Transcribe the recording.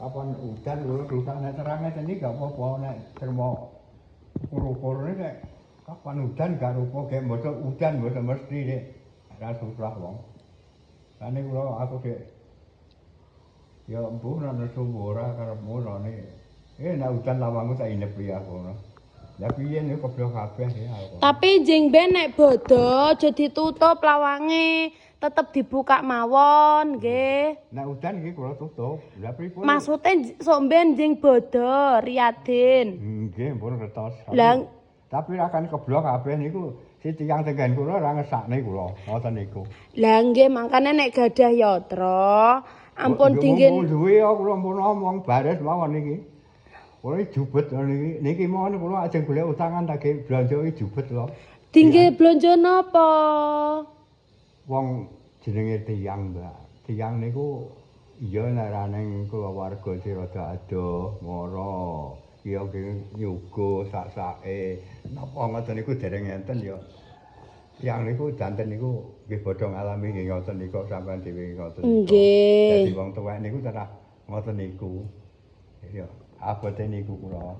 Kapan udan kula rusak, nek terang ngeten iki gak apa-apa, nek termo ukur-ukur nek kapan udan gak rupa gek mboten udan mboten mesti nek ora susah wong. Lane kula aku gek ya mbuh nek nesu ora karepmu rene. Eh, nek udan lawangku tak inepi aku ngono. Lah piye niku keblo kabeh ya aku. Tapi jeng ben nek bodo aja ditutup lawange, tetep dibuka mawon nggih. Nek udan nggih kula tutup. Lah pripun? Maksude sok ben jeng bodo Riyadin. Nggih, pun ngertos. Lah Tapi akan keblo kabeh niku si tiyang tenggen kula ora ngesakne kula. Ngoten niku. Lah nggih, mangkane nek gadah yatra ampun dingin. Duwe ya kula pun ngomong baris mawon niki. Kula iki jubet niki. Niki mawon kula ajeng golek utangan tak blonjo iki jubet lho. Dingge blonjo napa? Wong jenenge tiyang, Mbak. Tiyang niku iya nek ra ning keluarga sing rada adoh, mara. Iya nyuguh sak-sake. Napa ngoten niku dereng enten ya. Tiyang niku danten niku nggih padha ngalami nggih ngoten niku sampean dhewe ngoten niku. Nggih. Dadi wong tuwek niku terah ngoten niku. Ya, abote niku kula.